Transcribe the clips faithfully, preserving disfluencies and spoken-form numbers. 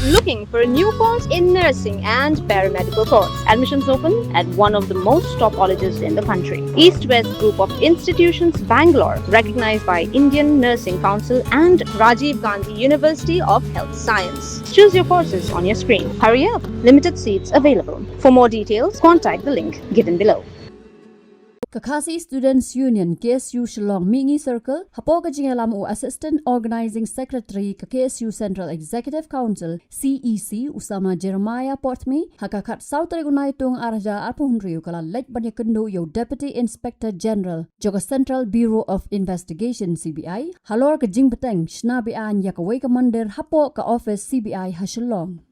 Looking for a new course in nursing and paramedical course? Admissions open at one of the most top colleges in the country. East West Group of Institutions, Bangalore, recognized by Indian Nursing Council and Rajiv Gandhi University of Health Science. Choose your courses on your screen. Hurry up, limited seats available. For more details, contact the link given below. Ka Khasi Students Union, K S U Shillong, Mihngi Circle, hapoh ka jingïalam u Assistant Organizing Secretary ka K S U Central Executive Council, C E C, u samla Jeremiah Potmi, ha ka khatsaw tarik u Naitung arhajar arphew hynriew, ka la leit ban ïakynduh ïa u Deputy Inspector General jong ka Central Bureau of Investigation, C B I, halor ka jingbteng shna be-aiñ ïa kawei ka mandir hapoh ka office C B I ha Shillong.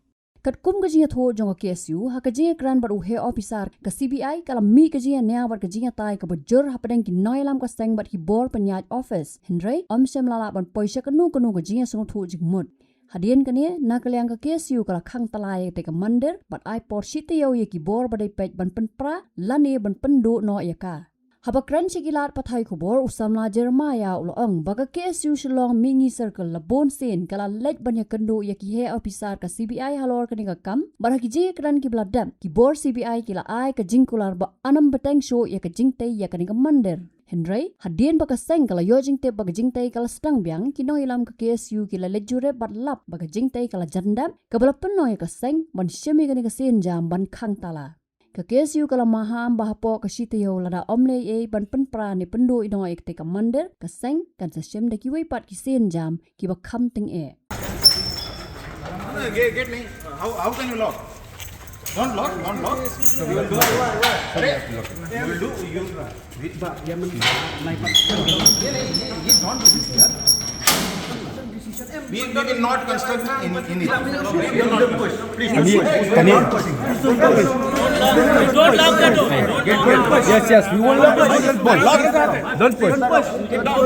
Katkum ka jingïathuh jong ka K S U, ha ka jingïakren bad u heh ophisar ka C B I, ka la mih ka jingïania bad ka jingïatai kaba jur hapdeng ki nongïalam ka seng bad ki bor pynïaid office. Hynrei ym shym la lah ban poi sha kano kano ka jingïasngewthuh jingmut. Hadien kane, na ka liang ka K S U ka la khang tala ïa kata ka mandir bad ai por shi taïew ïa ki bor ba dei peit ban pynpra lane ban pynduh noh ïa ka. Haba kren sha ki lad pathai khubor, u samla Jeremiah u la ong ba ka K S U Shillong Mihngi Circle la bun sien ka la leit ban ïakynduh ïa ki heh ophisar ka C B I halor kane ka kam, bad ha ki jingïakren kiba la dep, ki bor C B I ki la ai ka jingkular ba yn ym bteng shuh ïa ka jingtei ïa kane ka mandir. Hynrei hadien ba ka seng ka la ïoh jingtip ba ka jingtei ka la sdang biang, ki nongïalam ka K S U ki la leit jurip bad lap ba ka jingtei ka la jan dep, kaba la pynlong ïa ka seng ban shim ïa kane ka sienjam ban khang tala. Ka K S U ka la maham ba hapoh ka shi taïew lada ym leh ei ei ban pynpra ne pynduh noh ïa kata ka mandir, ka seng kan sa shim da kiwei pat ki sienjam kiba kham tyngeh. Get, get me. How, how can you lock? Don't lock, don't lock. You will do. You will do. You. Don't do this here. We, we will not construct any, anything. We will not construct. Please, please. Don't lock the door. Yes, yes, we won't lock the door. Don't push. Don't push. Don't push.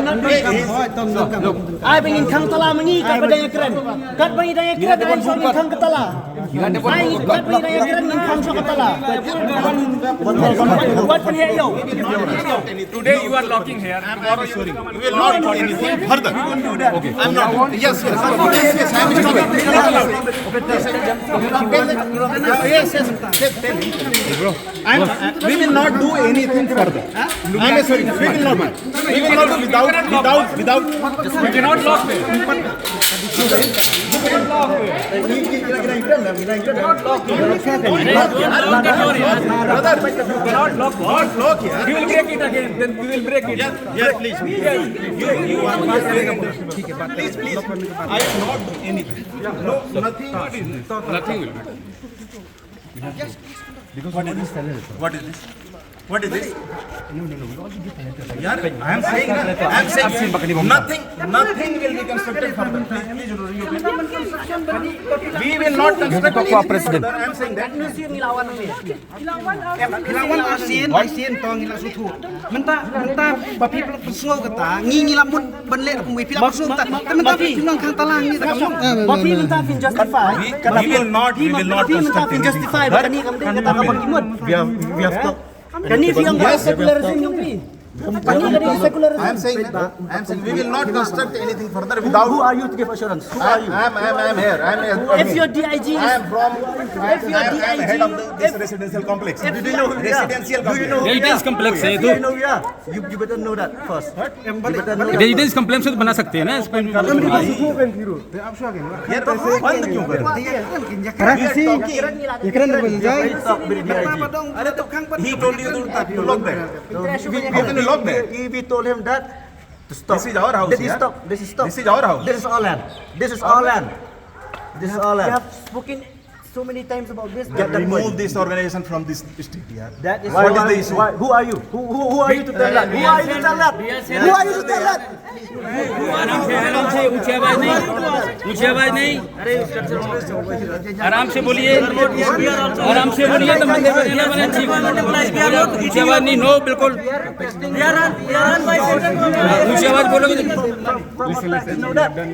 Don't push. Ai ba ngin khang tala ma ngi, kat ba dang ïakren. Kat ba ngi dang ïakren, ai ba ngin khang tala. Ai kat ba ngi dang ïakren, ngin khang shuh ka tala. Wat pynheh ïa u. Today you are locking here. Tomorrow you will not do anything further. Okay. I'm not. Yes, yes. Yes, yes. I'm stopping. Yes, yes. Tell him. I'm, we will not do anything further. I'm sorry. We will not. We will not do without, without, without. You cannot lock there. You cannot lock there. You cannot lock. Brother, you cannot lock. Don't lock here. We will break it again. Then we will break it. Yes, yes, please, please. You, you are not. Please, please. I will not do anything. No, nothing. Nothing will be. What is this? What is this? What is this? No, no, no. We already give letter. Yaar, I am saying, I am saying nothing, nothing will be constructed further. Please, please, you can. We will not construct anything further. I am saying that. Phi la wan ar sien, ar sien to ngi la sngewthuh. Mynta, mynta ba phi la pynsngew kata, ngi ngi la mut ban leh kumwei, phi la pynsngew kata. Te mynta phi nang khang tala ngi ta ka mut. Ba phi mynta phin justify. We, we will not, we will not construct anything further. Ba kane kam dei kata ka ba ki mut. We have, we have talked. Kane phi ong ba secularism jong phi. Kane ka dei secularism. I am saying, I am saying we will not construct anything further without. Who, who are you to give assurance? Who are you? I am, I am, I am here. I am here. If your D I G is, I am from, if your I am, I am head of the, this residential complex. If you know, residential complex. Do you know? Residence complex है ये तो। You know, yeah. You, you better know that first. You better know that first. Residence complex से तो बना सकते हैं ना, इसको। Yaar, band kyun kar rahe ho? Karen si, ye karen bun jai. He told you to lock there. How can you lock there? We, we told him that to stop. This is our house, yeah? This is stop. This is stop. This is our house. This is our land. This is our land. This is our land. We have spoken so many times about this. Get that point. Remove this organization from this state, yeah. That is why, what is the issue? Why, who are you? Who, who, who are you to tell that? Who are you to tell that? Who are you to tell that? आराम से, ऊंची आवाज नहीं, ऊंची आवाज नहीं। आराम से बोलिए, आराम से बोलिए, तो मंदिर में रहना बने ठीक। ऊंची आवाज नहीं, no, बिल्कुल। ऊंची आवाज बोलोगे तो।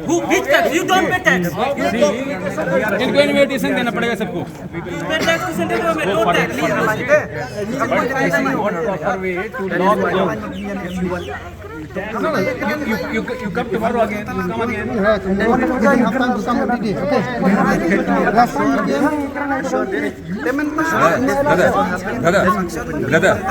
Who, which tax? You don't pay tax. इनको इनविटेशन देना पड़ेगा सबको। You pay tax to central government, no tax. You, you, you come tomorrow again. You come again. Yes, and then you have time to come every day. Okay. Last time you came, brother, brother, brother, brother, brother, brother, brother, brother, brother.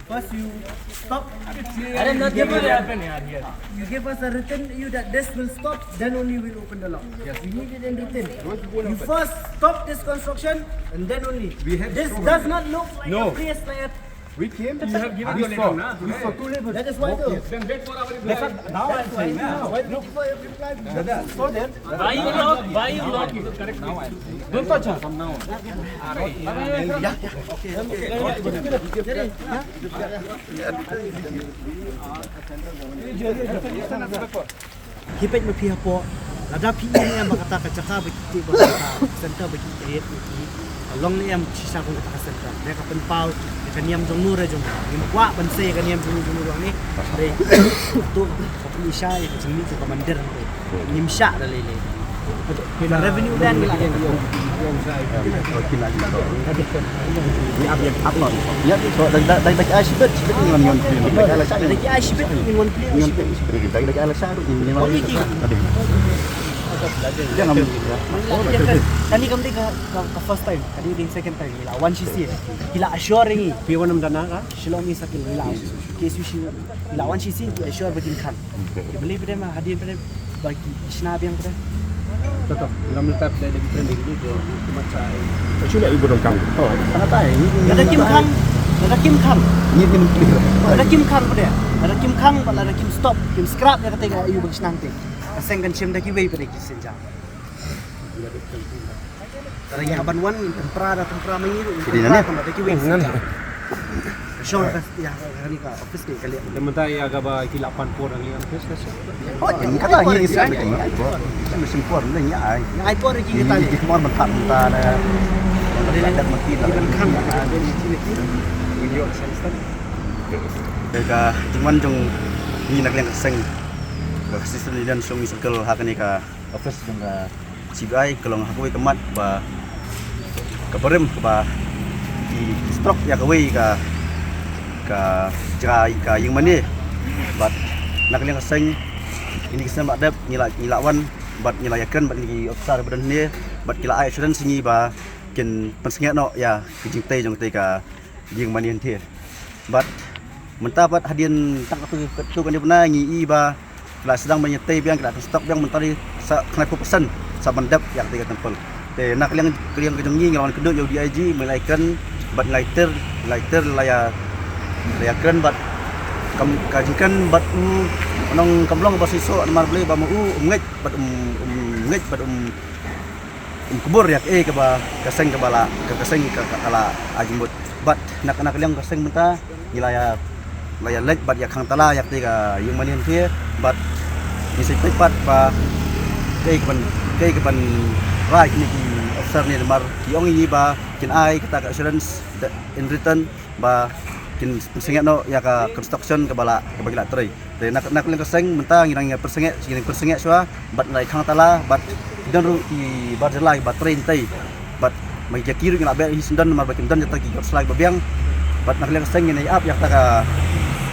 First you stop. You gave us a written you that this will stop, then only we'll open the lock. Yes. We need it in written. You first stop this construction and then only. This does not look like a place like a We came, you have given we saw, we saw two levels. That is why though. Then wait for our reply. Now I say now. Why waiting for your reply? Brother, so then, why you lock? Why you lock? Correct. Now I say. Don't touch her. From now on. Phi peit ma phi hapoh, lada phi ïohi ne em ba kata ka jaka ba ki, ba kata ka center ba ki create ne ki, ka long ne em shisha kum kata ka center. Ne ka pynpaw ïa ka niam jong no re jong no. Ngim kwah ban sei ïa ka niam jong no jong no ruh ne. Dei to ka pynshai ïa ka jingmih jong ka mandir ne. Ngim shah da lei lei. Ka revenue line ngi la ïa ka. Ngi ap ïa ap no. Ïa to da da da ai shibit shibit ngi wan ngi wan. Da ki ai shibit ngi wan pli. Ngi wan pli shibit. Da da ai la sa ruh ngi wan. Jangan. Kane kam dei ka ka first time, kane dei second time. Ngi la wan shisien. Ki la assure ngi. Phi wan nam dana ka? Shillong East Circle ngi la. Ki su shi. Ngi la wan shisien ki assure ba kin khan. Ki beli pede ma hadien pede. Ba ki shna biang pede. Toto, ngam letak pede dei pede dei dei dei. Cuma sa. Cuma ibu dong kam. Oh, sangat ai. Lada kim khang, lada kim khang. Ni ni clear. Lada kim khang pede. Lada kim khang, lada kim stop, kim scrap ïa kata ka ïu ba ki shna te. Ka seng kan shim da kiwei pede ki seng jam. Tara ïa ban wan, tempra da tempra ma ngi ruh, tempra da kiwei. Shong ka ïa ka ni ka office ni ka liang. Te mynta ïa kaba ki la pan por ngi office ka. Oh, ïa kata ngi ïa ai por. Sim por ngi ai. Ïa ai por ki ngi tan. Ki por mynta mynta da. Dak mati da. Ban khang. Video assistant. Ka jingwan jong ngi na ka liang ka seng. Ka assistant leader shong i circle ha kane ka office jong ka C B I ka long ha kawei ka mat ba ka barim kaba ki stroke ïa kawei ka, ka jaka ka ïing mane. Bad na ka liang ka seng kine ki snem ba dep ngi la, ngi la wan bad ngi la ïakren bad kine ki officer ba don hangne bad ki la ai assurance ïa ngi ba kin pynsangeh noh ïa ka jingtei jong katei ka ïing mane hynrei. Bad mynta pat hadien tang katto katne bnai ngi i ba la sdang ban ïatei biang, ki la tang stock biang mynta dei sa khyndai phew percent sa ban dep ïa katei ka temple. Te na ka liang, ka liang ka jong ngi ngi la wan kynduh ïa u D I G, me la ïakren bad ngi la ïater, ngi la ïater la ïa, la ïakren bad kam ka jingkren bad u nong kam long ba shisha namar balei ba ma u um ngeit bad um, um ngeit bad um um kubur ïa kaei kaba ka seng kaba la ka, ka seng ka, ka, ka la ai jingmut. Bad na, na ka liang ka seng mynta ngi la ïa, la ïa leit bad ïa khang tala ïa katei ka ïing mane hynrei bad ngi sa peit pat ba kaei kaban, kaei kaban rai kine ki officer ne namar ki ong ïa ngi ba kin ai kata ka assurance in written ba kin pynsangeh noh ïa ka construction kaba la, kaba ki la trei. Te na, na ka liang ka seng mynta ngi dang ïa pynsangeh, ngi dang pynsangeh shuwa bad ngi la ïa khang tala bad ki don ruh ki bar jylla kiba trei hynrei bad ma ki jaki ruh ngi la beh hi syndon namar ba kim don jata ki jot slai ba biang. Bad na ka liang ka seng ngi nang ïa ap ïa kata ka,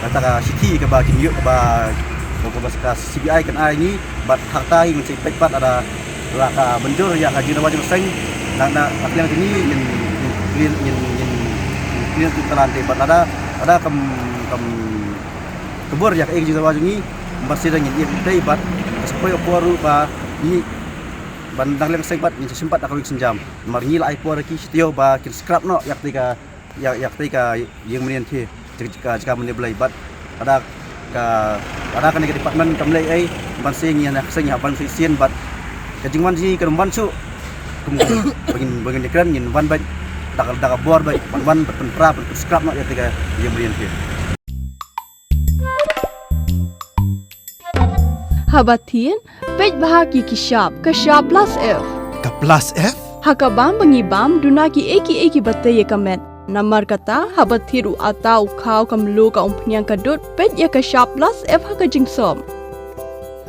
kata ka shithi kaba kin ïoh kaba, kaba ka C B I kan ai ngi bad ha kata hi ngi sa peit pat lada la ka mynjur ïa ka jingdawa jong ka seng. Na, na ka liang jong ngi ngin, ngin clear, ngin, ngin, ngin clear tu ka lan te bad lada, lada kam, kam kubur ïa ka jingdawa jong ngi, bad sida ngin ïa tei bad ka sa poi ka por ruh ba ngi ban dang leng seng bad ngin sa shim pat da kawei ka sienjam. Namar ngi la ai por ïa ki sha taïew ba kin scrap noh ïa katei ka, ïa, ïa katei ka ïing mane hynrei jaka, jaka mane blei bad lada ka, lada kane ka department kam leh ei ban seng ïa na seng ïa ban shisien bad ka jingwan jong ngi kan wan shuh. Kum ba ngin, ba ngin ïakren ngin wan bad da ka, da ka bor bad ban wan bad pynpra ban pyn scrap noh ïa katei ka ïing mane hynrei. Haba thied, peit bha ki, ki shap, ka shap plus F. Ka plus F? Ha ka bam ba ngi bam, duna kiei kiei kiba tei ïa ka met. Namar kata, haba thied u atta, u khaw, ka mluh, ka umphniang, ka dud, peit ïa ka Shap Plus F ha ka jingsop.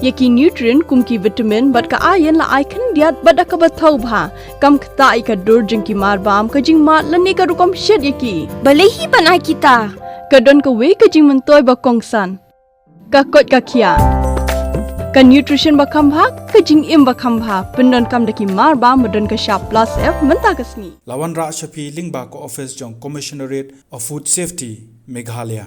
Ïa ki nutrient kum ki vitamin bad ka iron la ai khyndiat bad da kaba thaw bha. Kam ktah ïa ka dur jong ki marbam, ka jingmad lane ka rukom shet ïa ki. Balei hi ban ai kita? Ka don kawei ka jingmyntoi ba kongsan. Ka koit ka khiah. Ka nutrition ba kham bha, ka jingim ba kham bha. Pyndonkam da ki marbam ba don ka Shap Plus F mynta ka sngi. La wanrah sha phi lyngba ka office jong Commissionerate of Food Safety, Meghalaya.